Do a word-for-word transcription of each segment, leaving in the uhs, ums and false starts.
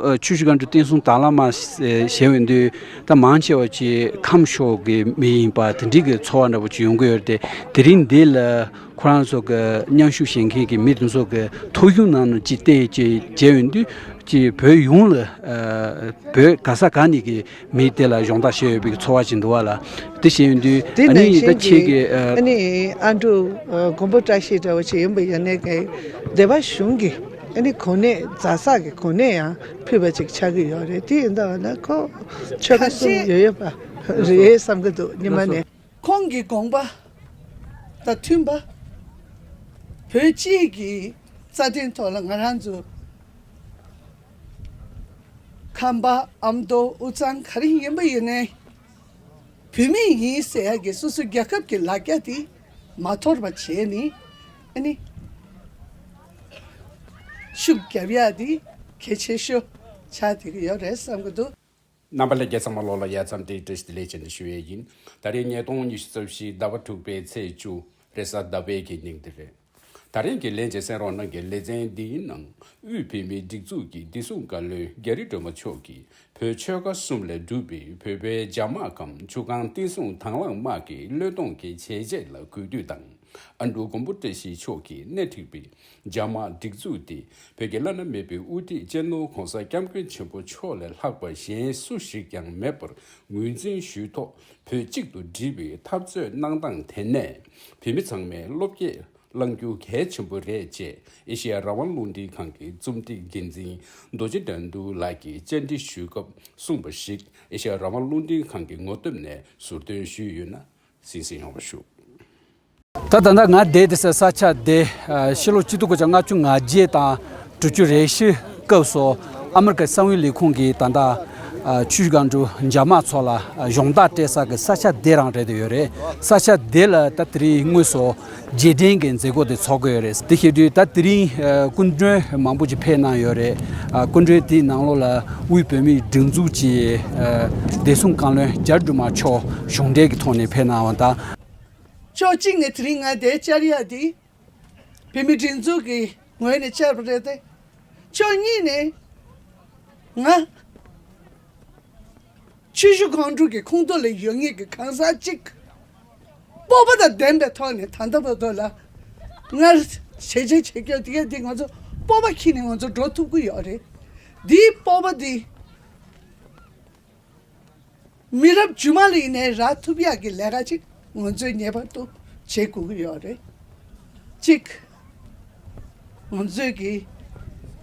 ཨ། ཆུ་བཞི་སྒང་དྲུག་བསྟན་སྲུང་དྭང་བླངས་དམག་ཟེར་ཞེས་འོས་འདུག་ད་མང་ཆེ་བ་ཅིག་ཁམས་ཕྱོགས་ཀྱི་མི་ཡིན་པ་དེ་འདྲའི་གི་ཚོར་བ་འདྲ་པོ་ཅིག་ཡོང་གི་ཡོད་རེད་དེ། དེ་རིང་འདི་ལ་ཁོ་རང་ཚོ་གི་མཉམ་ཞུགས་བྱེད་མཁན་གྱི་མི་དེ་ཚོ་གི་ཐོ་གཞུང་ནང་ནས་ཅིག་བལྟས་ཅིག་བྱས་འོས་འདུག་ཅིག་བོད་ཡོངས་ལ། ཨ། བོད་ག་ས་ག་ནས་ཀྱི་མི་དེ་ལ་སྦྱོང་བརྡར་བྱས་ཡོད་པའི་ཚོར་བ་ཅིག་འདུག་བ་ལ། དེ་བྱས་ཡོང་དུས་དེ་ཨ་ནི་ནང་ད་བཞིན་ཁྱེད་ཀྱི་ཀྱི་ཨ། ཨ་ནི་ཨ་འབྲུག་ཨ། མགོན་པོ་བཀྲ་ཤིས་འདྲ་བོ་ཅིག་ཡིན་པ་ཡིན་ནའི་ཀྱི་སྡེ་པ་གཞུང་གི་ཨ་ནི་གོ་གནས་རྫ་ས་གི་གོ་གནས་ཡང་ཕུལ་བ་ཅིག་ཆགས་ཀྱི་ཡོད་རེད། དེ་ཡིན་ད་བ་ན་ཁོ་ཆོལ་ཁ་གསུམ་ཡོད་ཡོད་པ་རེད་བསམ་གྱི་འདུག་སྔོན་མ་ནས། ཁོང་གི་དགོངས་པ་དང་མཐུན་པ། བོད་སྤྱི་གི་རྩ་དོན་ཐོག་ལ་ང་རང་ཚོ་ཁམས་པ་ཨ་མདོ་དབུས་གཙང་ག་རེ་ཡིན་པ་ཡིན་ནའི་བོད་མི་ཡིན་ཟེར་ཡ་གི་སོ་སོ་རྒྱལ་ཁབ་ཀྱི་ལ་རྒྱ་དེ་མ་དོར་བ་བྱས་ནས་ཨ་ནི་ཤུགས་རྒྱབ་ཡ་དེ་གལ་ཆེ་ཤོས་ཆགས་བསྡད་ཀྱི་ཡོད་རེད་བསམ་གྱི་འདུག་རྣམ་པ་ལྷན་རྒྱས་ཚང་མ་ལོགས་ལ་ཡ་མཚམས་འདིར་བཀྲ་ཤིས་བདེ་ལེགས་བྱས་ནས་ཞུ་ཡས་ཡིན། ད་རེས་ཉིས་སྟོང་ཉི་ཤུ་རྩ་བཞི་ཟླ་བ་དྲུག་པའི་ཚེས་བཅུ། རེས་གཟའ་ཟླ་བའི་གི་ཉིན་དེ་རེད། ད་རེས་ཀྱི་ལན་བྱས་གསན་རོགས་གནང་གི་ལེ་ཚན་འདིའི་ནང་དབུས་བོད་མིའི་སྒྲིག་འཛུགས་ཀྱི་བདེ་སྲུང་བཀའ་བློན་རྒྱ་རི་སྒྲོལ་མ་མཆོག་གིས་བོད་ཆོལ་ཁ་གསུམ་ལས་གྲུབ་པའི་བོད་པའི་རྒྱ་དམག་གམ་ཆུ་སྒང་བསྟན་སྲུང་དྭང་བླངས་དམག་གི་བློས་གཏོང་གི་བྱས་རྗེས་ལ་གུས་འདུད་དང་། ཨ་འབྲུག་མགོན་པོ་བཀྲ་ཤིས་མཆོག་གིས་སྣེ་ཁྲིད་པའི་རྒྱ་དམག་སྒྲིག་འཛུགས་དེ་བོད་ཀྱི་བླ་ན་མེད་པའི་དབུ་ཁྲིད་སྤྱི་ནོར་༸གོང་ས་༸སྐྱབས་མགོན་ཆེན་པོ་མཆོག་ལས་ལྷག་པ་གཞན་སུ་ཞིག་ཀྱང་མེད་པར་ངོས་འཛིན་ཞུས་ཐོག་བོད་གཅིག་ཏུ་སྒྲིལ་བའི་འཐབ་རྩོད་གནང་སྟངས་དེ་ནས་བོད་མི་ཚང་མས་བློ་སྐྱེད་གནང་རྒྱུ་གལ་ཆེན་པོ་རེད་ཅེས་ཨེ་ཤེ་ཡ་རང་དབང་རླུང་འཕྲིན་ཁང་གི་རྩོམ་སྒྲིག་འགན་འཛིན་རྡོ་རྗེ་དགྲ་འདུལ་ལགས་ཀྱིས་བཅར་འདྲི་ཞུས་སྐབས་གསུངས་པ་ཞིག་ཨེ་ཤེ་ཡ་རང་དབང་རླུང་འཕྲིན་ཁང་གི་ངོ་དེབ་ནས་ཟུར་འདོན་ཞུས་ཡོད་ན། གསན་གཟིགས་ཡོང་བ་ཞུ། ད་ད་ལྟ་ང་བསྡད་དེ་ས་ས་ཆ་དེ་ཕྱི་ལོ་ཆིག་སྟོང་དགུ་བརྒྱ་ལྔ་བཅུ་ང་བརྒྱད་དང་དྲུག་ཅུ་རེ་བཞི་སྐབས་སུ་ཨ་མི་རི་ཀའི་གསང་བའི་ལས་ཁུངས་ཀྱིས་ད་ལྟ་ཆུ་སྒང་དྲུག་རྒྱ་དམག་ཚོ་ལ་སྦྱོང་བརྡར་སྤྲད་ས་གི་ས་ཆ་དེ་རང་རེད་ཡོད་རེད། ས་ཆ་དེ་ལ་ད་དེ་རིང་དངོས་སུ་རྗེས་དྲན་གྱི་མཛད་སྒོ་དེ་ཚོགས་ཀྱི་ཡོད་རེད། དེ་བྱེད་དུས་ད་དེ་རིང་སྐུ་མགྲོན་མང་པོ་ཅིག་ཕེབས་གནང་ཡོད་རེད། སྐུ་མགྲོན་དེའི་ནང་ལོགས་ལ་དབུས་བོད་མིའི་སྒྲིག་འཛུགས་ཀྱི་བདེ་སྲུང་བཀའ་བློན་རྒྱ་རི་སྒྲོལ་མ་མཆོག་གཞུང་འབྲེལ་གྱི་ཐོག་ནས་ཕེབས་གནང་བ་དང་། ཕྱོགས་གཅིག་ནས་དེ་རིང་ང་འདིར་བཅར་ཡ་དེ་བོད་མི་སྒྲིག་འཛུགས་ཀྱི་ངོས་ནས་བཅར་བ་རེད་དེ། ཕྱོགས་གཉིས་ནས་ང་ཆུ་བཞི་སྒང་དྲུག་གི་ཁོངས་གཏོགས་ལ་ཡོད་མཁན་གྱི་གང་ཟག་གཅིག་སྤོབས་པ་དང་ལྡན་པའི་ཐོག་ནས་ད་ལྟ་བར་དུ་ལ་སྔར་བྱས་རྗེས་བྱེད་རྒྱུ་དེ་ག་དེ་ང་ཚོ་སྤོབས་པ་ཁྱེར་ནས་ང་ཚོ་འགྲོ་ཐུབ་ཀྱི་ཡོད་རེད། འདིའི་སྤོབས་པ་འདི་མི་རབས་རྗེས་མ་ལ་ཡིན་ནའི་རག་ཐུབ་ཡག་གི་ལས་ཀ་ཅིག་ང་ཚོས་ངེས་པར་དུ་བྱེད་དགོས་ཀྱི་ཡོད་རེད། གཅིག་ང་ཚོས་ཀྱི་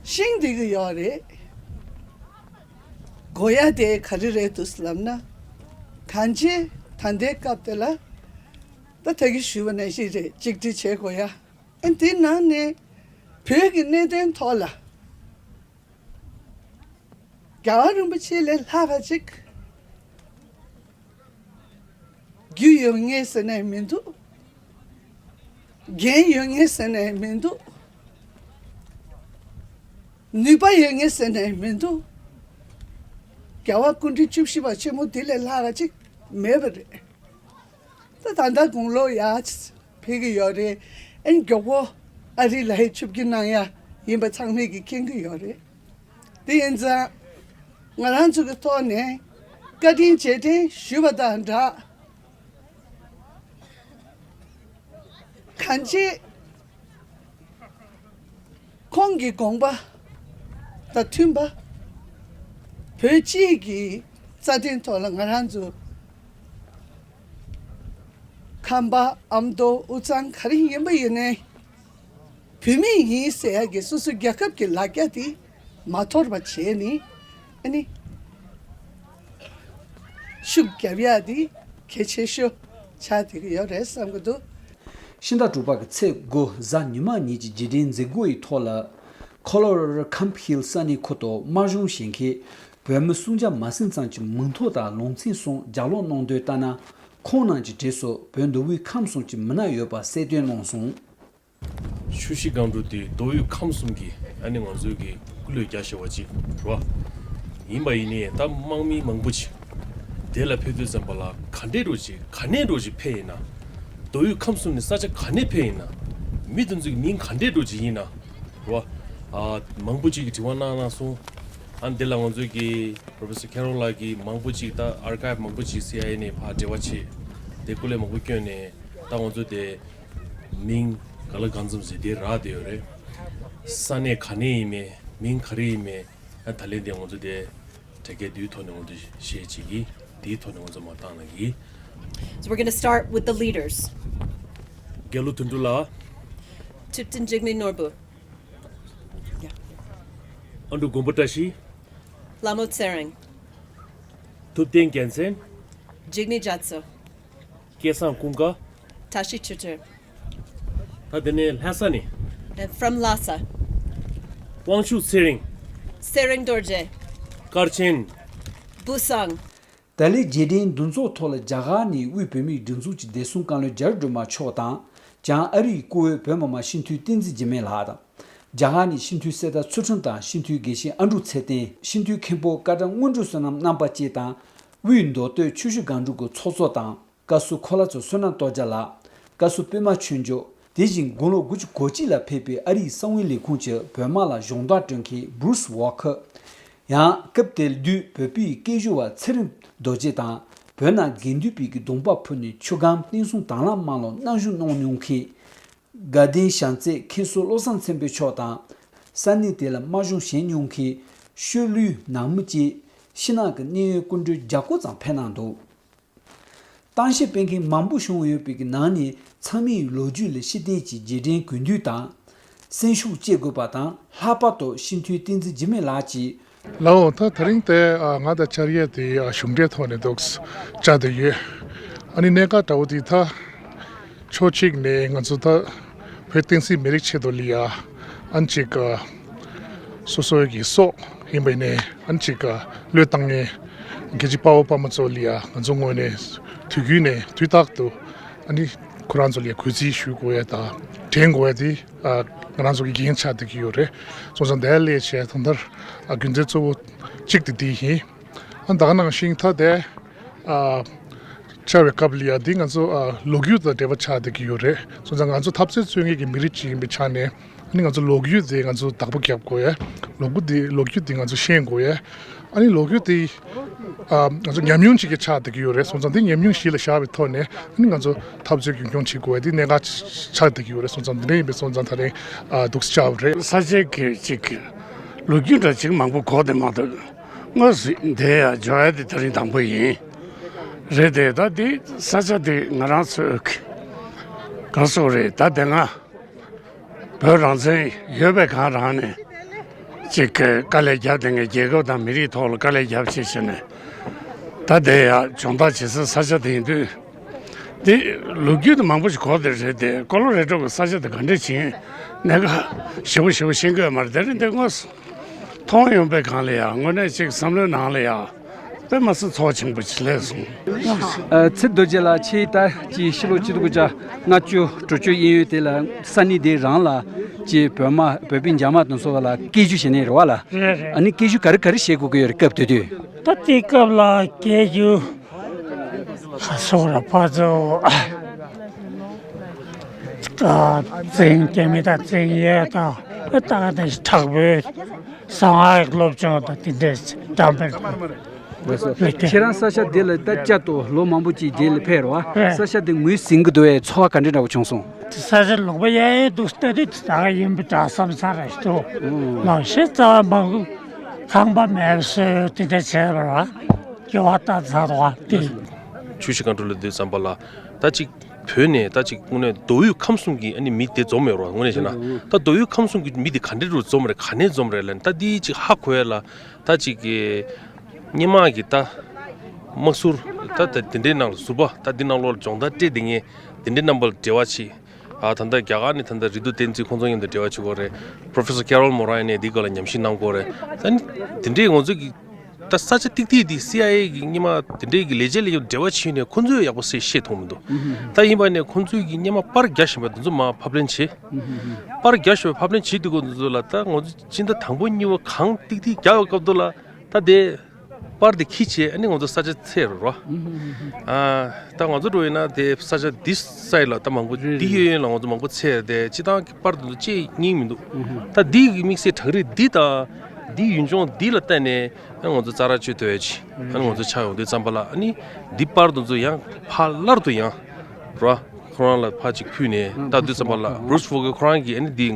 ཤེས་བསྡད་ཀྱི་ཡོད་རེད། དགོས་ཡ་དེ་ག་རེ་རེད་འདུག་ལབ་ན། གང་ཅི་ད་ལྟའི་སྐབས་དེ་ལ་ད་ད་གིན་ཞུས་པ་ནང་བཞིན་རེད། གཅིག་སྒྲིལ་བྱེད་དགོས་ཡ། ཨ་དེ་ནང་ནས་བོད་ཀྱི་གནད་དོན་ཐོག་ལ་རྒྱལ་བ་རིན་པོ་ཆེ་ལས་ལྷག་པ་ཅིག་རྒྱུས་ཡོད་མཁན་ཟེར་ནའི་མི་འདུག་འགན་ཡོད་མཁན་ཟེར་ནའི་མི་འདུག་ནུས་པ་ཡོད་མཁན་ཟེར་ནའི་མི་འདུག་རྒྱལ་བ་སྐུ་ཕྲེང་བཅུ་བཞི་པ་ཆེན་མོ་དེ་ལས་ལྷག་པ་ཅིག་མེད་པ་རེད། ད་ད་ལྟ་དགུང་ལོ་ཡར་ཕེབས་ཀྱི་ཡོད་རེད། ཨ་ནི་མགྱོགས་པོ་ཨ་རི་ལ་ཧེ་ཆིབས་བསྒྱུར་གནང་ཡ་ཡིན་པ་ཚང་མས་ཀྱིས་མཁྱེན་གྱི་ཡོད་རེད། དེ་ཡིན་ཙང་ང་རང་ཚོ་གི་ཐོག་ནས་བཀའ་དྲིན་རྗེས་དྲན་ཞུས་པ་དང་སྦྲགས། གང་ཅི་ཁོང་གི་དགོངས་པ་དང་མཐུན་པ། བོད་སྤྱི་གི་རྩ་དོན་ཐོག་ལ་ང་རང་ཚོ་ཁམས་པ་ཨ་མདོ་དབུས་གཙང་ག་རེ་ཡིན་པ་ཡིན་ནའི་བོད་མི་ཡིན་ཟེར་ཡ་གི་སོ་སོ་རྒྱལ་ཁབ་ཀྱི་ལ་རྒྱ་དེ་མ་དོར་བ་བྱས་ནས་ཨ་ནི་ཤུགས་རྒྱབ་ཡ་དེ་གལ་ཆེ་ཤོས་ཆགས་བསྡད་ཀྱི་ཡོད་རེད་བསམ་གྱི་འདུག་ཕྱི་ཟླ་དྲུག་པ་གི་ཚེས་དགུ་གཟའ་ཉི་མ་ཉིན་གྱི་རྗེས་དྲན་མཛད་སྒོ་ཡི་ཐོག་ལ། ཁོ་ལོ་ར་ར་ཁམ་ཕིལ་ས་གནས་ཁུལ་དུ་དམག་སྦྱོང་བྱེད་མཁན་བོད་མི་སུམ་བརྒྱ་མ་ཟིན་ཙམ་གྱི་མིང་ཐོ་དང་ལུང་ཚན་གསུམ་ལྗགས་ཀློག་གནང་དོན་ལྟར་ན། ཁོང་རྣམས་ཀྱི་གྲས་སུ་བོད་མདོ་དབུས་ཁམས་གསུམ་གྱི་མི་སྣ་ཡོད་པ་གསལ་སྟོན་གནང་སོང་། ཆུ་བཞི་སྒང་དྲུག་དེ་མདོ་དབུས་ཁམས་གསུམ་གྱི་ཨ་ནི་ང་ཚོའི་གི་སྐུ་ལུས་རྒྱ་ཆེ་བ་ཅིག་རེད་བ། ཡིན་པ་ཡིན་ནའི་ད་དམག་མི་མང་པོ་ཅིག་དེ་ལ་ཕེབས་དུས་ཙམ་པ་ལ་ག་འདྲས་འགྲོ་ཅིག་ག་ནས་འགྲོ་ཅིག་ཕེབས་ཡིན་ན། མདོ་དབུས་ཁམས་གསུམ་ནས་ས་ཆ་ག་ནས་ཕེབས་ཡིན་ན། མི་དེ་ཚོ་གི་མིང་ག་འདྲས་འགྲོ་ཅིག་ཡིན་ན་རེད་བ། ཨ་མང་པོ་ཅིག་གིས་དྲི་བ་གནང་གནང་སོང་། ཨ་འདི་ལ་ང་ཚོའི་གི་Professor Carroll ལགས་ཀྱིས་མང་པོ་ཅིག་ད་archive མང་པོ་ཅིག་C I A ནས་ཕར་འབྲེལ་བ་བྱས། དེ་སྐུ་ལས་མང་པོ་བསྐྱོན་ནས་ད་ང་ཚོ་དེ་མིང་ག་ལ་གང་འཛོམས་ཟེར་དེ་རག་བསྡད་ཡོད་རེད། ས་གནས་ག་ནས་ཡིན་མིན་མིང་ག་རེ་ཡིན་མིན་ཨ་ད་ལན་དེ་ང་ཚོ་དེ་དྲ་རྒྱའི་དུས་ཐོག་ནས་ང་ཚོ་བཤད་ཅིག་གིས་དེའི་ཐོག་ནས་ང་ཚོ་མ་བཏང་ན་གི། So we're going to start with the leaders. རྒྱལ་ལོ་དོན་གྲུབ་ལགས། Thupten Jigme Norbu. Yeah. ཨ་འབྲུག་མགོན་པོ་བཀྲ་ཤིས། Lhamo Tshering. ཐུབ་བསྟན་རྒྱལ་མཚན། Jigme Gyatso. སྐལ་བཟང་ཀུན་དགའ། Tashi Chuter. ད་དེ་ནས་ལྷ་ས་ནས། And from Lhasa. དབང་ཕྱུག་ཚེ་རིང་། Tshering Dorje. དཀར་ཆེན། Busang. ད་ལན་རྗེས་དྲན་འདུ་ཚོགས་ཐོག་ལ་རྒྱ་གར་ནས་དབུས་བོད་མིའི་སྒྲིག་འཛུགས་ཀྱི་བདེ་སྲུང་བཀའ་བློན་རྒྱ་རི་སྒྲོལ་མ་མཆོག་དང་། བྱང་ཨ་རིའི་བཀུར་འོས་བོད་མི་མང་སྤྱི་འཐུས་བསྟན་འཛིན་འཇིགས་མེད་ལགས་དང་། རྒྱ་གར་ནས་སྤྱི་འཐུས་གསེར་རྟ་ཚུལ་ཁྲིམས་དང་སྤྱི་འཐུས་དགེ་བཤེས་ཨ་འབྲུག་ཚེ་བརྟན། སྤྱི་འཐུས་མཁན་པོ་ཀ་ཏྲ་དངོས་གྲུབ་བསོད་ནམས་རྣམ་པ་བཅས་དང་། དབུས་མདོ་སྟོད་ཆུ་བཞི་སྒང་དྲུག་གི་ཚོགས་གཙོ་དང་། བཀའ་ཟུར་ཁོ་ལ་ཚོ་བསོད་ནམས་སྟོབས་རྒྱལ་ལགས། བཀའ་ཟུར་པད་མ་ཆོས་འབྱོར། དེ་བཞིན་དགུང་ལོ་དགུ་བཅུ་གོ་གཅིག་ལ་ཕེབས་པའི་ཨ་རིའི་གསང་བའི་ལས་ཁུངས་ཀྱི་བོད་དམག་ལ་གཞོགས་འདེགས་སྤྲོད་མཁན་Bruce Walker། ཡང་སྐབས་དེ་དུས་བོད་པའི་སྐད་སྒྱུར་བ་ཚེ་རིང་རྡོ་རྗེ་དང་། བོད་ནང་དགེ་འདུན་པའི་གི་གདོང་པ་ཕུད་ནས་ཆུ་སྒང་བསྟན་སྲུང་དྭང་བླངས་དམག་ལ་མནའ་ཞུ་གནང་མྱོང་མཁན། དགའ་ལྡན་བྱམས་བརྩེ་མཁན་ཟུར་བློ་བཟང་ཚེ་འཕེལ་མཆོག་དང་། ས་གནས་དེ་ལ་དམག་སྦྱོང་བྱེད་མྱོང་མཁན་ཤོ་ལུའི་ནང་མི་བཅས་ཕྱི་ནང་གི་གནད་ཡོད་སྐུ་མགྲོན་བརྒྱ་སྐོར་ཙམ་ཕེབས་གནང་འདུག་གཏམ་བཤད་སྤེལ་མཁན་མང་པོ་བྱུང་ཡོད་པའི་གི་ནང་ནས་ཚང་མས་ལོ་རྒྱུས་ལ་ཤེས་ལྡན་གྱི་རྗེས་དྲན་གུས་འདུད་དང་། སེམས་ཤུགས་བསྐྱེད་དགོས་པ་དང་། ལྷག་པར་དུ་སྤྱི་འཐུས་བསྟན་འཛིན་འཇིགས་མེད་ལགས་ཀྱིས། ལའོ། ད་དེ་རིང་དེ་ཨ་ང་དང་བཅར་ཡས་དེ་ཨ་གཞུང་འབྲེལ་ཐོག་ནས་འདུག་བཅར་བསྡད་ཡོད། ཨ་ནི་གནད་འགག་འདྲ་བོ་དེ་ད་ཕྱོགས་གཅིག་ནས་ང་ཚོ་ད་བོད་བསྟན་སྲིད་མི་རིགས་ཆེད་དུ་ལ་ཡ་ཨ་ནི་ཅིག་ཨ་སོ་སོའི་གི་སྲོག་ཡིན་པ་ནས་ཨ་ནི་ཅིག་ཨ་བློས་བཏང་མཁན་རྒྱལ་གཅེས་དཔའ་བོ་དཔའ་མོ་ཚོ་ལ་ཡ་ང་ཚོ་ངོས་ནས་དུས་རྒྱུན་ནས་དུས་རྟག་ཏུ་ཨ་ནི་ཁོ་རང་ཚོ་ལ་ཡ་གུས་བརྩི་ཞུ་དགོས་ཡ་དང་དྲན་དགོས་ཡ་དེ། ཨ་ང་རང་ཚོ་གི་འགན་ཆགས་བསྡད་ཀྱི་ཡོད་རེད། སོང་ཙང་དེ་ལས་བྱས་ད་ལྟ་ཨ་རྒྱུ་མཚན་གཙོ་བོ་གཅིག་དེ་དེ་ཡིན། ཨ་ད་ག་ནང་བཞིན་ད་དེ་ཨ་བཅར་བའི་སྐབས་ལ་ཡ་འདི་ང་ཚོ་ཨ་ལོ་རྒྱུས་དང་འབྲེལ་བ་ཆགས་བསྡད་ཀྱི་ཡོད་རེད། སོང་ཙང་ང་ཚོ་འཐབ་རྩོད་རྩོད་མཁན་གྱི་མི་རིགས་གཅིག་ཡིན་པའི་ཆ་ནས་ཨ་ནི་ང་ཚོ་ལོ་རྒྱུས་དེ་ང་ཚོ་བདག་པོ་རྒྱབ་དགོས་ཡ། ལོ་རྒྱུས་དེ་ལོ་རྒྱུས་དེ་ང་ཚོ་ཤེས་དགོས་ཡ། ཨ་ནི་ལོ་རྒྱུས་དེ་ཨ་ང་ཚོ་ཉམས་མྱོང་ཅིག་གི་ཆགས་བསྡད་ཀྱི་ཡོད་རེད། སོང་ཙང་དེ་ཉམས་མྱོང་གཞི་ལ་བཞག་པའི་ཐོག་ནས་ཨ་ནི་ང་ཚོ་འཐབ་རྩོད་རྒྱུན་འཁྱོངས་བྱེད་དགོས་ཡ་དེ་གནད་འགག་ཆགས་བསྡད་ཀྱི་ཡོད་རེད། སོང་ཙང་དེ་འདྲ་ཡིན་པའི་སོང་ཙང་དེ་རིང་ཨ་འདུག་སེ་བཅར་བ་རེད། ས་ཆའི་གི་ཅིག་ལོ་རྒྱུས་འདྲ་ཅིག་མང་པོ་གོ་བསྡད་མ་འདུག་དངོས་སུ་འདིར་ཡ་འབྱོར་ཡ་དེ་དེ་རིང་དང་པོ་ཡིན། རེད་དེ་ད་དེ་ས་ཆ་དེ་ང་རང་ཚོའི་ག་རེ་ཟེར་དགོས་རེད། ད་དེ་སྔ་བོད་རང་བཙན་ཡོད་པའི་སྒང་རང་ནས་ཅིག་གི་དཀའ་ལས་བརྒྱབ་བསྡད་མཁན། རྒྱལ་ཁབ་དང་མི་རིགས་ཐོག་ལ་དཀའ་ལས་བརྒྱབ་བྱས་བྱས་ནས་ད་དེ་ཡ་སྦྱོང་བརྡར་བྱེད་སའི་ས་ཆ་དེ་ཡིན་དུས། དེ་ལོ་རྒྱུས་དེ་མང་པོ་ཞིག་གོ་བསྡད་རེད་དེ། ཀོ་ལོ་རེ་ཌོ་གི་ས་ཆ་དེ་ག་འདྲ་ཅིག་ཡིན་གནད་འགག་ཞེ་པོ་ཞེ་པོ་ཤེས་ཀྱི་ཡོད་མ་རེད། དེ་རིང་དེ་དངོས་སུ་མཐོང་ཡོང་པའི་སྒང་ལ་ཡ་དངོས་གནས་ཅིག་བསམ་བློའི་ནང་ལ་ཡ་དཔེ་མི་སྲིད་ཚོར་བ་ཆེན་པོ་ཅིག་སླེབས་སོང་། ཨ་ཚེ་རྡོ་རྗེ་ལགས། ཁྱེད་ད་ཅིག་ཕྱི་ལོ་ཆིག་སྟོང་དགུ་བརྒྱ་ལྔ་བཅུ་དྲུག་ཅུ་གཡས་གཡོན་དེ་ལ་ས་གནས་དེ་རང་ལ་ཅིག་བོད་དམག་བོད་པའི་འཇབ་དམག་དང་སོགས་པ་ལ་སྐད་སྒྱུར་བྱེད་མཁན་རེད་པ་ལགས། རེད་རེད། ཨ་ནི་སྐད་སྒྱུར་ག་རེ་ག་རེ་བྱེད་དགོས་ཀྱི་ཡོད་རེད་སྐབས་དེ་དུས། ད་དེ་སྐབས་ལ་སྐད་སྒྱུར་ཨ་སོགས་ར་ཕར་ཚུར་ཨ་བཙན་རྒྱ་མི་དང་བཙན་གཡས་དང་ཨ་ད་ག་ནས་དྲག་པོའི་གསང་སྔགས་སློབ་སྦྱོང་དང་དེ་འདྲས་བཀྲམ་པའི། ཁྱེད་རང་ས་ཆ་འདི་ལ་ད་བསྐྱར་དུ་ལོ་མང་པོ་ཅིག་རྗེས་ལ་ཕེབས་རེད་པ། རེད། ས་ཆ་འདི་ངོས་ཟིན་གྱི་འདུག་པས་ཚོར་བ་ག་འདྲ་འདྲ་པོ་བྱུང་སོང་། ས་ཆ་ལུང་པ་གཡས་གཡོན་འདུག་ལྟ་དུས་ད་ག་ཡིན་པ་འདྲ་བསམ་ས་རེད་འདུག་ལགས་ཤེས་རྩ་བ་མང་པོ་ཁང་པ་མེད་པ་བཟོས་དེ་འདྲ་བྱས་པ་རེད་པ། སྐྱེ་བ་བཏང་ཚར་བ་དེ། ཆུ་བཞི་སྒང་དྲུག་ལ་སྡོད་ཙམ་པ་ལ་ད་ཅིག་བོད་ནས་ད་ཅིག་དངོས་གནས་མདོ་དབུས་ཁམས་གསུམ་གྱི་ཨ་ནི་མི་དེ་འཛོམས་ཡོད་རེད་པ། དངོས་གནས་བྱས་ན་ད་མདོ་དབུས་ཁམས་གསུམ་གྱི་མི་དེ་ག་འདྲ་རུ་འཛོམས་རེད། ག་ནས་འཛོམས་རེད་ལབ་ན་ད་འདི་ཅིག་ཧ་གོ་ཡ་ལ། ད་ཅིག་གི་སྔོན་མ་གི་ད་དམག་ཟུར་ད་ད་དེ་འདྲའི་ནང་ལ་ཟུར་པ་ད་འདི་ནང་ལོགས་ལ་སྦྱོང་བརྡར་སྤྲད་བསྡད་མཁན་དེ་འདྲའི་རྣམ་པ་ལ་འབྲེལ་བ་བྱེད། ཨ་ད་ལྟ་རྒྱ་གར་ནས་ད་ལྟ་རི་རྡོ་བསྟན་འཛིན་ཁོང་ཚོ་མཉམ་དུ་འབྲེལ་བ་བྱེད་དགོས་རེད། Professor Carroll Moran ནས་འདི་སྐོར་ལ་ཉམས་ཞིབ་གནང་དགོས་རེད། ད་ནི་དེ་འདྲའི་ང་ཚོ་གི་ད་ས་ཆ་ཏིག་ཏིག་འདི་སི་ཨའི་ཨེ་གི་སྔོན་མ་དེ་འདྲའི་གི་ལས་བྱེད་ལ་ཡང་འབྲེལ་བ་བྱས་ནས་ཁོང་ཚོས་ཡག་པོ་སེ་ཤེས་མཐོང་མི་འདུག་ད་ཡིན་པ་ནས་ཁོང་ཚོས་གི་སྔོན་མ་པར་རྒྱག་བཞིན་པ་དེ་ཚོ་མར་ཕབ་ལེན་བྱེད། པར་རྒྱག་བཞིན་པ་ཕབ་ལེན་བྱེད་དུས་སྐབས་དེ་ཚོ་ལ་ད་ང་ཚོ་སྤྱི་ཟླ་དང་པོ་གཉིས་པ་གང་ཏིག་ཏིག་རྒྱག་པའི་སྐབས་དུ་ལ་ད་དེ་པར་དེ་འཁྱེར་བྱས་ཨ་ནི་ང་ཚོ་ས་ཆ་ཚད་རོ། ཨ་ད་ང་ཚོ་འགྲོ་ཡིན་ན་དེ་ས་ཆ་འདི་སའི་ལ་ད་མང་པོ་འདི་གཡས་གཡོན་ལ་ང་ཚོ་མང་པོ་ཚད་དེ་སྤྱི་བཏང་གི་པར་དེ་ཚོ་ཅེས་རྙིང་མི་འདུག་ད་འདི་གི་དམིགས་བསལ་བྲག་རི་འདི་དང་ འདི་ཡུལ་ལྗོངས་འདི་ལ་བརྟེན་ནས་ཨ་ང་ཚོ་རྩྭ་ར་མཆོད་ཐོས་ཡ་ཅིག་ཨ་ནི་ང་ཚོ་ཆགས་ཡོང་དུས་ཙམ་པ་ལ་ཨ་ནི་འདི་པར་དུ་ཚོ་ཡང་ཕར་སླར་དུ་ཡང་ར་ཁོ་རང་ལ་ཕར་ཅིག་ཕུལ་ནས་ལྟ་དུས་ཙམ་པ་ལ་Bruce Vogel་ཁོ་རང་གིས་ཨ་ནི་འདི་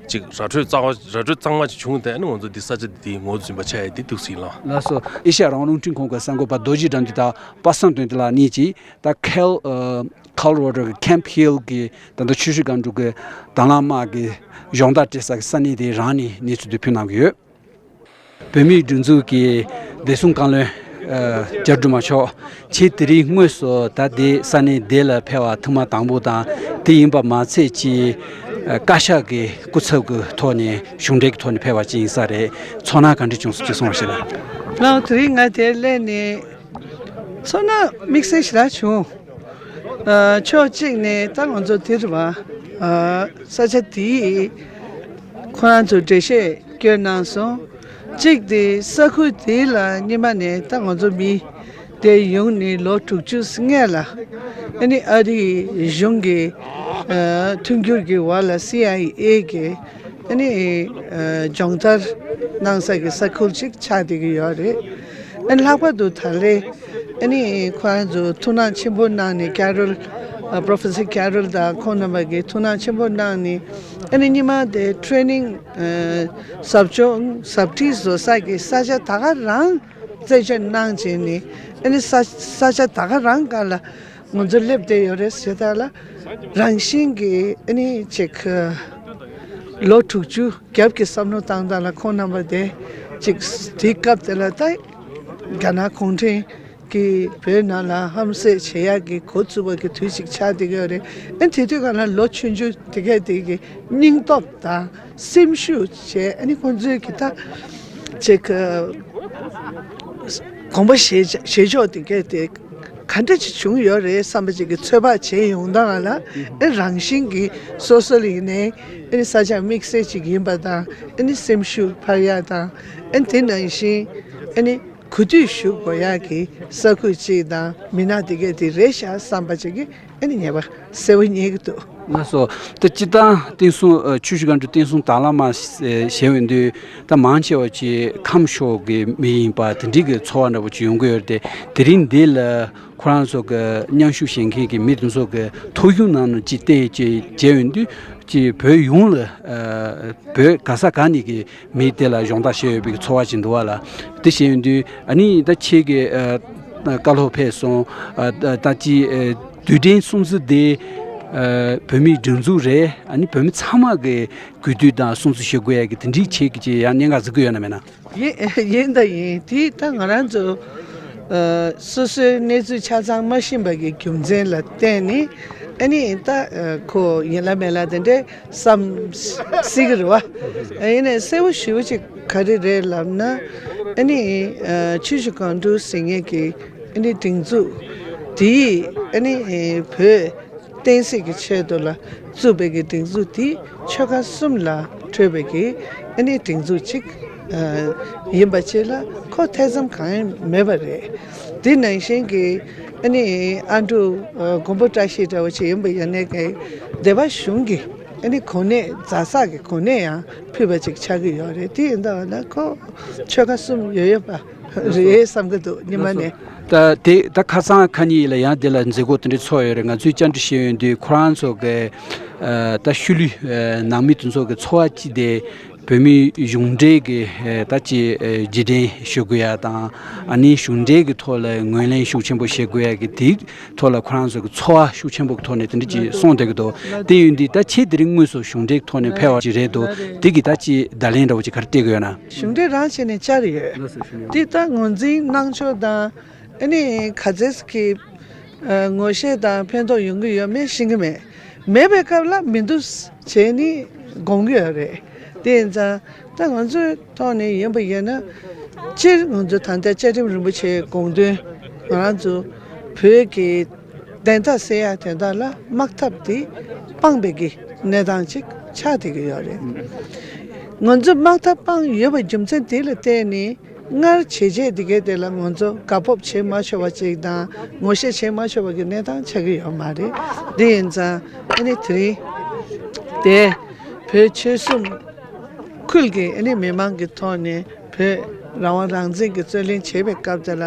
ཅིག་ར་འཕྲོད་གཙང་བ་ར་འཕྲོད་གཙང་མ་ཅིག་བྱུང་སྟེ་ཨ་ནི་ང་ཚོ་འདི་ས་ཆ་འདི་ངོས་འཛིན་པ་བྱས་ཡ་འདི་འདུག་སེ་ཡིན་ལགས། ལགས་སོ། ཨེ་ཤ་ཡ་རང་དབང་རླུང་འཕྲིན་ཁང་གི་གསར་འགོད་པ་རྡོ་རྗེ་དགྲ་འདུལ་དང་པ་སངས་དོན་ལྡན་ལགས་གཉིས་ཀྱིས་ད་ཁེལ་ཨ་Colorado་གི་Camp Hill་གི་ད་ལྟ་ཆུ་བཞི་སྒང་དྲུག་གི་དྭང་བླངས་དམག་གི་སྦྱོང་བརྡར་སྤྲད་ས་གི་ས་གནས་དེ་རང་ནས་གནས་ཚུལ་དེ་ཕུལ་གནང་གི་ཡོད། བོད་མིའི་སྒྲིག་འཛུགས་ཀྱི་བདེ་སྲུང་བཀའ་བློན་ཨ་རྒྱ་སྒྲོལ་མ་མཆོག་ཁྱེད་དེ་རིང་དངོས་སུ་ད་ལྟའི་ས་གནས་འདི་ལ་ཕེབས་པ་ཐེངས་མ་དང་པོ་དང་དེ་ཡིན་པ་མ་ཚད་ཀྱི་ཨ་བཀའ་ཤག་གི་སྐུ་ཚབ་ཀྱི་ཐོག་ནས་གཞུང་འབྲེལ་གྱི་ཐོག་ནས་ཕེབས་པ་ཅིག་ཡིན་ས་རེད། ཚོར་སྣང་ག་འདྲ་བྱུང་སོང་ཅིག་གསུངས་པ་ཞིག་ལ། ལགས་དེ་རིང་ང་དེར་སླེབས་ནས་ཚོར་སྣང་དམིགས་བསལ་ཞེ་དྲག་བྱུང་། ཨ་ཕྱོགས་གཅིག་ནས་ད་ང་ཚོ་འདིར་བ་ཨ་ས་ཆ་འདིའི་ཁོ་རང་ཚོ་འགྲེལ་བཤད་བསྐྱོན་གནང་སོང་། གཅིག་དེ་ས་ཁུལ་དེ་ལ་སྔོན་མ་ནས་ད་ང་ཚོ་མི་དེ་ཡོང་ནས་ལོ་དྲུག་ཅུ་སྔས་ལ་ཨ་ནི་ཨ་རིའི་གཞུང་གི་ཨ་མཐུན་འགྱུར་གྱི་འོག་ལ་སི་ཨའི་ཨེ་གི་ཨ་ནི་ཨ་སྦྱོང་བརྡར་གནང་ས་གི་ས་ཁུལ་ཅིག་ཆགས་བསྡད་ཀྱི་ཡོད་རེད། ཨ་ནི་ལྷག་པར་དུ་ད་ལན་ཨ་ནི་ཁོ་རང་ཚོ་ཐུགས་སྣང་ཆེན་པོ་གནང་ནས་Carol ཨ་Professor Carol་དང་ཁོང་རྣམ་པ་གིས་ཐུགས་སྣང་ཆེན་པོ་གནང་ནས་ཨ་ནི་སྔོན་མ་དེ་training་ཨ་ཟབ་སྦྱོང་ཟབ་ཁྲིད་བཟོ་ས་གི་ས་ཆ་ད་ག་རང་རྩད་གཅོད་གནང་བྱས་ནས་ཨ་ནི་ས་ས་ཆ་ད་ག་རང་སྒང་ལ་ང་ཚོ་སླེབས་བསྡད་ཡོད་རེད་ཟེར་ད་ལ་རང་བཞིན་གྱི་ཨ་ནི་ཅིག་ལོ་དྲུག་ཅུ་རྒྱབ་ཀྱི་བསམ་བློ་བཏང་སྟངས་ལ་ཁོང་རྣམ་པ་དེ་ཅིག་དེའི་སྐབས་དེ་ལ་ད་རྒྱ་ནག་གུང་ཁྲན་གྱིས་བོད་ནང་ལ་ཧམ་བཤད་བྱེད་ཡག་གི་འགོ་བཙུགས་པ་གི་དུས་ཅིག་ཆགས་བསྡད་ཀྱི་ཡོད་རེད། ཨ་ནི་དེ་དུས་སྒང་ལ་ལོ་ཆུང་ཆུང་དེ་གས་དེ་གི་སྙིང་སྟོབས་དང་སེམས་ཤུགས་བྱས་ཨ་ནི་ཁོང་ཚོས་གི་ད་ཅིག་གོམ་པ་བཞེས་བཞེས་ཕྱོགས་དེ་གས་དེ་ག་འདྲ་ཅིག་བྱུང་ཡོད་རེད་བསམ་པ་ཅིག་གི་ཚོད་དཔག་བྱས་ཡོང་སྟངས་ལ་ཨེ་རང་བཞིན་གྱིས་སོ་སོ་ལ་ཡིན་ནའི་ཨེ་ནི་ས་ཆ་དམིགས་བསལ་ཅིག་ཡིན་པ་དང་ཨེ་ནི་སེམས་ཤུགས་འཕར་ཡག་དང་ཨེ་ནི་དེ་ནང་བཞིན་ཨེ་ནི་གོ་ཐོས་ཞུ་དགོས་ཡག་གི་ས་ཁུལ་ཅིག་དང་མི་སྣ་དེ་གས་དེ་རེད་ཤག་བསམ་པ་ཅིག་གི་ཨེ་ནི་ངེས་པ་གསལ་པོ་རྙེད་ཀྱི་འདུག་ལགས་སོ། ད་སྤྱིར་བཏང་བསྟན་སྲུང་ཨ་ཆུ་བཞི་སྒང་དྲུག་བསྟན་སྲུང་དྭང་བླངས་དམག་ཟེར་ཞེས་འོས་འདུག་ད་མང་ཆེ་བ་ཅིག་ཁམས་ཕྱོགས་ཀྱི་མི་ཡིན་པ་དེ་འདྲའི་གི་ཚོར་བ་འདྲ་པོ་ཅིག་ཡོང་གི་ཡོད་རེད་དེ། དེ་རིང་འདི་ལ་ཁོ་རང་ཚོ་གི་མཉམ་ཞུགས་བྱེད་མཁན་གྱི་མི་དེ་ཚོ་གི་ཐོ་གཞུང་ནང་ནས་ཅིག་བལྟས་ཅིག་བྱས་འོས་འདུག་ཅིག་བོད་ཡོངས་ལ་ཨ་བོད་ག་ས་ག་ནས་ཀྱི་མི་དེ་ལ་སྦྱོང་བརྡར་བྱས་ཡོད་པའི་ཚོར་བ་ཅིག་འདུག་བ་ལ། དེ་བྱས་ཡོང་དུས་ཨ་ནི་ད་ཁྱེད་ཀྱི་ཨ་བཀའ་སློབ་ཕེབས་སོང་། ཨ་ད་ད་ཅི་ཨ་དུས་དྲན་སྲུང་བརྩི་དེ་ཨ་བོད་མིའི་སྒྲིག་འཛུགས་རེད། ཨ་ནི་བོད་མི་ཚང་མ་གི་གུས་འདུད་དང་སྲུང་བརྩི་ཞུ་དགོས་ཡ་གི་དེ་འདྲའི་ཁྱེད་ཀྱི་ཅིག་ཡང་གནད་འགག་བརྩི་གི་ཡོད་ན་མེད་ན། ཡིན་ཡིན་ད་ཡིན། དེ་ད་ང་རང་ཚོ་ཨ་སོ་སོའི་གནས་ཚུལ་ཆ་ཚང་མ་ཤེས་པ་གི་རྒྱུ་མཚན་ལ་བརྟེན་ནས་ཨ་ནི་ད་ཨ་ཁོ་ཡིན་ལ་མེད་ལ་དེ་འདྲའི་བསམ་སྲིད་ཀྱི་རེད་བ། ཡིན་ནའི་གསལ་པོ་ཞེ་པོ་ཅིག་ག་རེ་རེད་ལབ་ན། ཨ་ནི་ཨ་ཆུ་བཞི་སྒང་དྲུག་ཟེར་མཁན་གྱི་ཨ་ནི་སྒྲིག་འཛུགས་དེས་ཨ་ནི་བོད་བསྟན་སྲིད་ཀྱི་ཆེད་དུ་ལ་བཙུགས་པའི་གི་སྒྲིག་འཛུགས་དེ་ཆོལ་ཁ་གསུམ་ལ་འཕྲོད་པའི་གི་ཨ་ནི་སྒྲིག་འཛུགས་ཅིག་ཨ་ཡིན་པ་ཅིག་ལ་ཁོ་ཐེ་ཚོམ་གང་ཡང་མེད་པ་རེད། དེ་ནང་བཞིན་གྱི་ཨ་ནི་ཨ་འབྲུག་ཨ་མགོན་པོ་བཀྲ་ཤིས་འདྲ་བོ་ཅིག་ཡིན་པ་ཡིན་ནའི་གི་སྡེ་པ་གཞུང་གི་ཨ་ནི་གོ་གནས་ཛ་སག་གི་གོ་གནས་ཡང་ཕུལ་བ་ཅིག་ཆགས་ཀྱི་ཡོད་རེད། དེ་ཡིན་ད་བ་ན་ཁོ་ཆོལ་ཁ་གསུམ་ཡོད་ཡོད་པ་རེད་བསམ་གྱི་འདུག་སྔོན་མ་ནས། ད་དེ་ད་ཁ་སང་ཁ་ཉིན་ལ་ཡང་དེ་ལ་མཛད་སྒོ་དེ་འདྲ་ཚོགས་ཡོད་རེད། ང་ཚོས་བཅར་འདྲི་བྱས་ཡོང་དུས་ཁོ་རང་ཚོ་གི་ཨ་ད་ཤུལ་ལུས་ཨ་ནང་མི་དེ་ཚོ་གི་ཚོར་བ་ཅིག་དེ་བོད་མིའི་གཞུང་འབྲེལ་གྱི་ཨ་ད་ཅི་ཨ་རྗེས་དྲན་ཞུ་དགོས་ཡ་དང་ཨ་ནི་གཞུང་འབྲེལ་གྱི་ཐོག་ལ་ངོས་ལེན་ཤུགས་ཆེན་པོ་བྱེད་དགོས་ཡ་གི་དེའི་ཐོག་ལ་ཁོ་རང་ཚོ་གི་ཚོར་བ་ཤུགས་ཆེན་པོ་གི་ཐོག་ནས་དེ་འདྲ་ཅིག་གསུངས་བསྡད་ཀྱི་འདུག་དེ་ཡིན་དུས་ད་ཁྱེད་དེ་རིང་དངོས་སུ་གཞུང་འབྲེལ་གྱི་ཐོག་ནས་ཕེབས་པ་ཅིག་རེད་འདུག་དེ་གི་ད་ཅི་བརྡ་ལན་འདྲ་བོ་ཅིག་ག་རེ་སྤྲད་ཀྱི་ཡོད་ན། གཞུང་འབྲེལ་རང་བྱས་ནས་བཅར་ཡོད། དེ་ད་ངོས་འཛིན་གནང་ཕྱོགས་དང་ཨ་ནི་ག་ཚད་ཀྱི་ཨ་ངོ་ཤེས་དང་ཕན་ཐོགས་ཡོང་གི་ཡོད་མེད་ཤེས་ཀྱི་མེད། མེད་པའི་སྐབས་ལ་མི་འདུག་བྱས་ནས་དགོངས་ཀྱི་ཡོད་རེད། དེ་ཡིན་ཙང་ད་ང་ཚོའི་ཐོག་ནས་ཡིན་པ་ཡིན་ན་སྤྱིར་ང་ཚོ་ད་ལྟ་བཅའ་ཁྲིམས་རིན་པོ་ཆེའི་དགོངས་དོན་ང་རང་ཚོ་བོད་ཀྱི་བདེན་མཐའ་གསལ་ཡག་དོན་དག་ལ་དམག་འཐབ་དེ་སྤངས་པའི་གི་གནས་སྟངས་ཅིག་ཆགས་བསྡད་ཀྱི་ཡོད་རེད། ང་ཚོ་དམག་འཐབ་སྤངས་ཡོད་པའི་རྒྱུ་མཚན་དེ་ལ་བརྟེན་ནས། སྔར་བྱས་རྗེས་དེ་གའི་དེ་ལ་ང་ཚོ་དགའ་སྤོབས་བྱེད་མ་ཆོག་པ་ཅིག་དང་ངོ་ཤེས་བྱེད་མ་ཆོག་པ་གི་གནས་སྟངས་ཆགས་ཀྱི་ཡོད་མ་རེད། དེ་ཡིན་ཙང་ཨ་ནི་དེ་རིང་དེ་བོད་ཆོལ་གསུམ་ཁུལ་གྱི་ཨ་ནི་མི་མང་གི་ཐོག་ནས་ བོད་རང་དབང་རང་བཙན་གྱི་རྩོད་ལེན་བྱེད་པའི་སྐབས་དེ་ལ་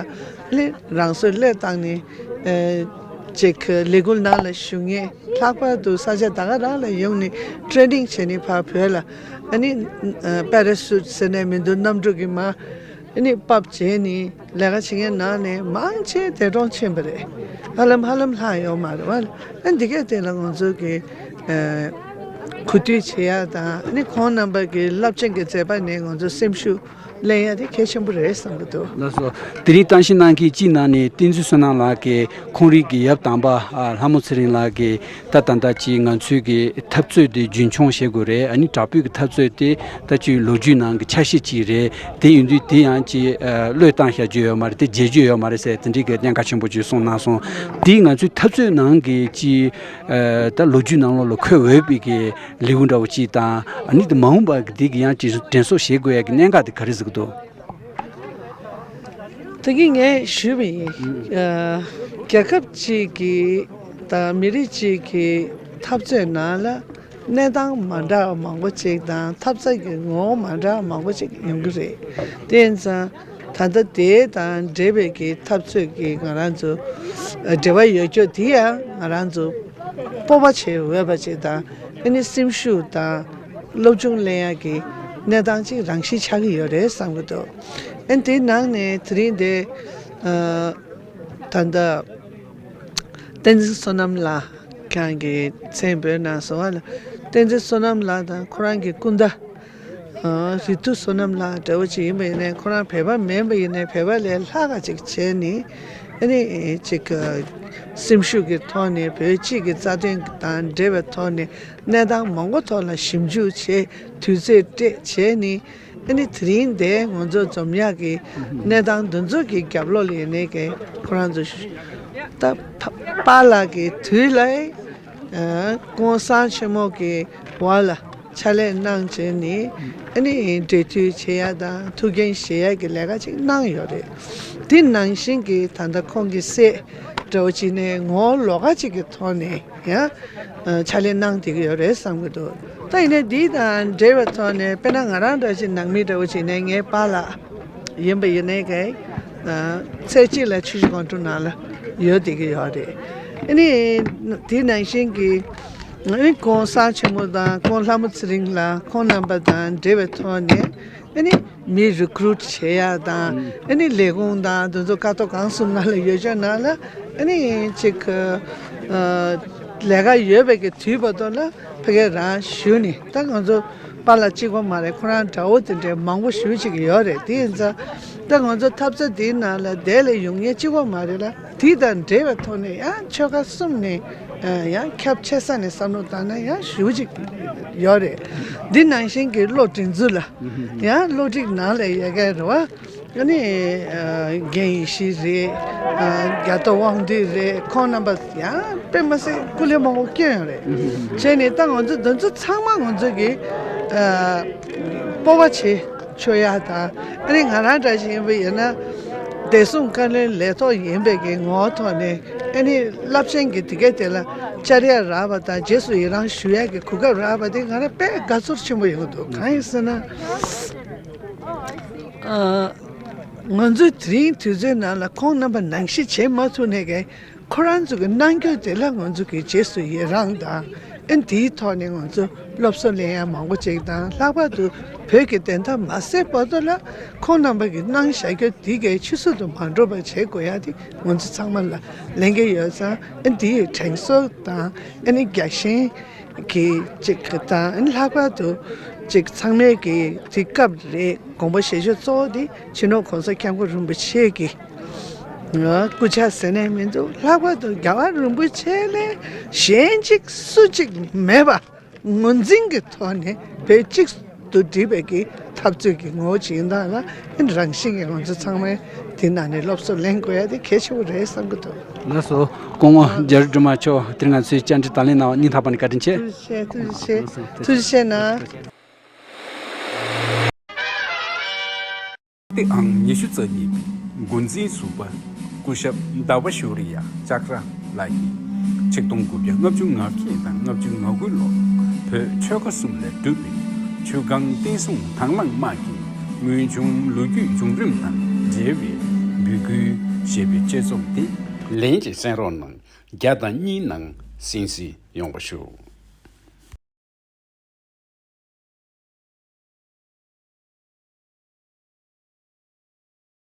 ལས་རང་སྲོག་བློས་བཏང་ནས་ཨེ་ཅིག་ལས་འགུལ་ནང་ལ་ཞུགས་མཁན་ལྷག་པར་དུ་ས་ཆ་ད་ག་རང་ལ་ཡོང་ནས་ཊེ་རེ་ནིང་བྱས་ནས་ཕར་བོད་ལ་ཨ་ནི་ཨ་པེ་ར་ཤུཊ་ཟེར་ནས་མི་འདུག་གནམ་གྲུ་གི་མ་ཨ་ནི་ཕབ་བྱས་ནས་ལས་ཀ་བྱེད་མཁན་ནང་ནས་མང་ཆེ་འདས་གྲོངས་ཕྱིན་པ་རེད། ཧ་ལམ་ཧ་ལམ་ལྷག་ཡོད་མ་རེད་བ། ཨ་འདི་གས་དེ་ལ་ང་ཚོ་གི་ཨ་གོ་ཐོས་བྱེད་ཡ་དང་ཨ་ནི་ཁོང་རྣམ་པ་གི་རླབས་ཆེན་གྱི་མཛད་པ་ནས་ང་ཚོ་སེམས་ཤུགས་ལེན་ཡ་དེ་གལ་ཆེན་པོ་རེད་བསམ་གྱི་འདུག་ལགས་སོ། དེ་རིང་གཏམ་བཤད་གནང་མཁན་གཅིག་ནང་ནས་བསྟན་འཛིན་བསོད་ནམས་ལགས་ཀྱིས་ཁོང་རང་གི་ཡབ་དམ་པ་ཨ་ལྷ་མོ་ཚེ་རིང་ལགས་ཀྱིས་ད་ད་ལྟ་ཅིག་ང་ཚོའི་གི་འཐབ་རྩོད་དེ་རྒྱུན་འཁྱོངས་བྱེད་དགོས་རེད། ཨ་ནི་དྲག་པོའི་གི་འཐབ་རྩོད་དེ་ད་ཅིག་ལོ་རྒྱུས་ནང་གི་ཆ་ཤས་ཅིག་རེད། དེ་ཡིན་དུས་དེ་ཡང་ཅིག་ཨ་བློས་བཏང་བཞག་རྒྱུ་ཡོད་མ་རེད། དེ་བརྗེད་རྒྱུ་ཡོད་མ་རེད་ཟེར་དེ་འདྲའི་གི་གནད་འགག་ཆེན་པོ་ཅིག་གསུངས་གནང་སོང་། དེ་ང་ཚོའི་འཐབ་རྩོད་ནང་གི་ཅིག་ཨ་ད་ལོ་རྒྱུས་ནང་ལོགས་ལ་འཁོད་འོས་པའི་གི་ལེའུ་འདྲ་བོ་ཅིག་དང་ཨ་ནི་དེ་མ་འོངས་པ་གི་དེ་གི་ཡང་ཅིག་དྲན་གསོ་བྱེད་དགོས་ཡ་གི་གནད་འགག་དེ་ག་རེ་ཟེར་གི་འདུག་ད་གིན་ངས་ཞུས་པ་ཡིན། ཨ་རྒྱལ་ཁབ་ཅིག་གི་དང་མི་རིགས་ཅིག་གི་འཐབ་རྩོད་ནང་ལ་གནས་སྟངས་མ་འདྲ་བ་མང་པོ་ཅིག་དང་འཐབ་རྩོད་ཀྱི་ངོ་བོ་མ་འདྲ་བ་མང་པོ་ཅིག་ཡོང་གི་རེད། དེ་ཡིན་ཙང་ད་ལྟ་དེ་དང་འབྲེལ་བའི་གི་འཐབ་རྩོད་ཀྱི་ང་རང་ཚོ་ཨ་འབྲེལ་བ་ཡོད་རྒྱུ་དེ་ཡང་ང་རང་ཚོ་སྤོབས་པ་བྱེད་འོས་པ་ཅིག་དང་ཨ་ནི་སེམས་ཤུགས་དང་སློབ་སྦྱོང་ལེན་ཡག་གི་གནས་སྟངས་ཅིག་རང་བཞིན་ཆགས་ཀྱི་ཡོད་རེད་བསམ་གྱི་འདུག་ཨ་ནི་དེའི་ནང་ནས་དེ་རིང་འདི་ཨ་ད་ལྟ་བསྟན་འཛིན་བསོད་ནམས་ལགས་ཁྱེད་རང་གི་མཚན་འབོད་གནང་སོང་བ་ལ། བསྟན་འཛིན་བསོད་ནམས་ལགས་དང་ཁོ་རང་གི་སྐུ་ཟླ་ཨ་རི་ཐུ་བསོད་ནམས་ལགས་འདྲ་བོ་ཅིག་ཡིན་པ་ཡིན་ནའི་ཁོ་རང་བོད་པ་མིན་པ་ཡིན་ནའི་བོད་པ་ལས་ལྷག་ག་ཅིག་བྱས་ནས་ཨ་ནི་ཅིག་སེམས་ཤུགས་ཀྱི་ཐོག་ནས་བོད་སྤྱི་གི་རྩ་དོན་དང་འབྲེལ་བའི་ཐོག་ནས་གནས་སྟངས་མང་པོ་ཐོག་ལ་ཞིབ་འཇུག་བྱས་དུས་ཚོད་སྤྲད་བྱས་ནས་ཨ་ནི་དེ་རིང་འདི་ང་ཚོ་འཛོམས་ཡག་གི་གནས་སྟངས་འདི་ཚོ་གི་རྒྱབ་ལོགས་ལ་ཡིན་ནའི་གི་ཁོ་རང་ཚོ་ད་པཱ་ལགས་ཀྱི་དུས་ལ་ཨ་ྋགོང་ས་ཆེན་མོ་གི་འོག་ལ་ཕྱག་ལས་གནང་བྱས་ནས་ཨ་ནི་འབྲེལ་མཐུད་བྱེད་ཡ་དང་ཐུགས་འགན་བཞེས་ཡ་གི་ལས་ཀ་ཅིག་གནང་ཡོད་རེད། དེ་ནང་བཞིན་གྱི་ད་ལྟ་ཁོང་གི་སྲས་འདྲ་བོ་ཅིག་ནས་ངོ་བོ་ལོགས་ཀ་ཅིག་གི་ཐོག་ནས་ཡང་ཕྱག་ལས་གནང་བསྡད་ཀྱི་ཡོད་རེད་བསམ་གྱི་འདུག་ད་ཡིན་ནའི་འདི་དང་འབྲེལ་བའི་ཐོག་ནས་དཔེར་ན་ང་རང་འདྲ་ཞིག་ནང་མི་འདྲ་བོ་ཅིག་ནས་ངའི་པཱ་ལགས་ཡིན་པ་ཡིན་ནའི་གི་ཚེས་གཅིག་ལ་ཆུ་བཞི་སྒང་དྲུག་ནང་ལ་ཡོད་བསྡད་ཀྱི་ཡོད་རེད། ཨ་ནི་དེ་ནང་བཞིན་གྱི་ཨ་ནི་ྋགོང་ས་ཆེན་མོ་དང་ྋགོང་ལྷ་མོ་ཚེ་རིང་ལགས་ཁོང་རྣམ་པ་དང་འབྲེལ་བའི་ཐོག་ནས་ཨ་ནི་མི་རི་ཀུ་རུཊ་བྱེད་ཡ་དང་ཨ་ནི་ལས་ཁུངས་དང་དེ་ཚོ་ཀ་ཐོག་གང་གསུམ་ནང་ལ་ཡོད་ཆོག་ནང་ལ་ཨ་ནི་ཅིག་ཨ་ལས་ཀ་ཡོད་པའི་གི་དུས་བར་དུ་ལ་ཕ་གི་རང་ཞུ་ནས་ད་ང་ཚོ་པཱ་ལགས་གཅིག་པོ་མ་རེད། ཁོ་རང་འདྲ་བོ་དེ་འདྲའི་མང་པོ་ཞེ་པོ་ཅིག་ཡོད་རེད། དེ་ཡིན་ཙང་ད་ང་ཚོ་འཐབ་རྩོད་དེའི་ནང་ལ་དེ་ལས་ཡོང་མཁན་གཅིག་པོ་མ་རེད་ལ། དེ་དང་འབྲེལ་བའི་ཐོག་ནས་ཡང་ཆོལ་ཁ་གསུམ་ནས་ཡང་ཁྱབ་ཆེ་ས་ནས་བསམ་བློ་བཏང་ན་ཡང་ཞེ་པོ་ཅིག་ཡོད་རེད། འདི་ནང་བཞིན་གྱི་བློ་སྒྲིག་འཛུགས་ལ་ཡང་བློ་སྒྲིག་ནང་ལ་ཡོད་མཁན་རེད་བ། ཨ་ནི་ཨ་རྒན་ཡེ་ཤེས་རེད། ཨ་རྒྱ་ཏོ་དབང་འདུས་རེད། ཁོང་རྣམ་པ་ཡང་དཔེ་མ་སྲིད་སྐུ་ལས་མང་པོ་བསྐྱོན་ཡོད་རེད། བྱས་ནས་ད་ང་ཚོ་འདི་ཚོ་ཚང་མ་ང་ཚོ་གི་ཨ་སྤོབས་པ་བྱེད་ཆོག་ཡ་དང་ཨ་ནི་ང་རང་འདྲ་ཞིག་ཡིན་པ་ཡིན་ན་བདེ་སྲུང་བཀའ་བློན་ལས་ཐོག་ཡིན་པའི་གི་ངོ་བོ་ཐོག་ནས་ཨ་ནི་རླབས་ཆེན་གྱི་དེ་གའི་དེ་ལ་བཅར་ཡ་རག་པ་དང་རྗེས་སུ་ཡི་རང་ཞུ་ཡ་གི་གོ་སྐབས་རག་པ་དེ་ང་རང་དཔེ་དགའ་ཚོར་ཆེན་པོ་ཡོང་གི་འདུག་གང་ཡིན་ཟེར་ན། ཨ། ང་ཚོས་དེ་རིང་དུས་ཚོད་ནང་ལ་ཁོང་རྣམ་པ་ནང་བཞིན་བྱེད་མ་ཐུབ་ནས་ཀྱང་ཁོ་རང་ཚོ་གི་གནང་རྒྱུ་དེ་ལ་ང་ཚོ་གི་རྗེས་སུ་ཡི་རང་དང་ཨ་ནི་དེའི་ཐོག་ནས་ང་ཚོ་སློབ་གསོ་ལེན་ཡ་མང་པོ་ཅིག་དང་ལྷག་པར་དུ་བོད་ཀྱི་བདེན་མཐའ་མ་གསལ་བར་དུ་ལ་ཁོང་རྣམ་པ་གི་གནང་བཞག་རྒྱུ་དེ་གའི་ཆུད་ཟོས་དུ་མ་འགྲོ་བར་བྱེད་དགོས་ཡ་དེ་ང་ཚོ་ཚང་མ་ལ་ལས་འགན་ཡོད་ཙང་ཨ་ནི་དེའི་དྲན་གསོ་དང་ཨ་ནི་རྒྱ་ཞེན། གི་ཅིག་དང་ལྷག་པར་དུ་ཅིག་ཚང་མས་ཀྱི་དེ་སྐབས་རེད། དགོངས་པ་བཞེས་ཕྱོགས་གཙོ་བོ་དེ་སྤྱི་ནོར་གོང་ས་སྐྱབས་མགོན་རིན་པོ་ཆེ་གི་སྐུ་ཕྱྭ་ཟེར་ནས་མི་འདུག་ལྷག་པར་དུ་རྒྱལ་བ་རིན་པོ་ཆེ་ལས་གཞན་གཅིག་སུ་གཅིག་མེད་པ་ངོས་འཛིན་གྱི་ཐོག་ནས་བོད་གཅིག་ཏུ་བསྒྲིལ་བའི་གི་འཐབ་རྩོད་ཀྱི་ངོ་བོ་ཅིག་ཡིན་སྟངས་ལ་ཨ་ནི་རང་བཞིན་གྱི་ང་ཚོ་ཚང་མས་དེ་ནང་ནས་སློབ་གསོ་ལེན་དགོས་ཡ་དེ་གལ་ཆེ་བོ་རེད་བསམ་གྱི་འདུག་ལགས་སོ། སྐུ་ངོ་རྒྱ་རི་སྒྲོལ་མ་མཆོག་དེ་རིང་ང་ཚོའི་བཅར་འདྲི་དང་ལེན་གནང་བ་སྙིང་ཐག་པ་ནས་བཀའ་དྲིན་ཆེ། ཐུགས་རྗེ་ཆེ། ཐུགས་རྗེ་ཆེ། ཐུགས་རྗེ་ཆེ་གནང་། སྟེ་ཨང་ཉི་ཤུ་རྩ་གཉིས་པའི་འགོ་འཛིན་ཟུར་པ་སྐུ་ཞབས་ཟླ་བ་ཤོ་རི་ཡ་ཅཱཀ་ར་ལགས་ཀྱིས་ཆིག་སྟོང་དགུ་བརྒྱ་ལྔ་བཅུ་ང་བརྒྱད་དང་ལྔ་བཅུ་ང་དགུ་ལོར་བོད་ཆོལ་ཁ་གསུམ་ལས་གྲུབ་པའི་ཆུ་སྒང་བསྟན་སྲུང་དྭང་བླངས་དམག་གིས་ དངོས་བྱུང་ལོ་རྒྱུས་བྱུང་རིམ་དང་འབྲེལ་བའི་འབོད་སྐུལ་ཞེས་པའི་དཔྱད་རྩོམ་དེ་ལན་གྱིས་གསན་རོགས་གནང་། བརྒྱ་དང་གཉིས་ནང་གསན་གཟིགས་ཡོང་བ་ཞུ།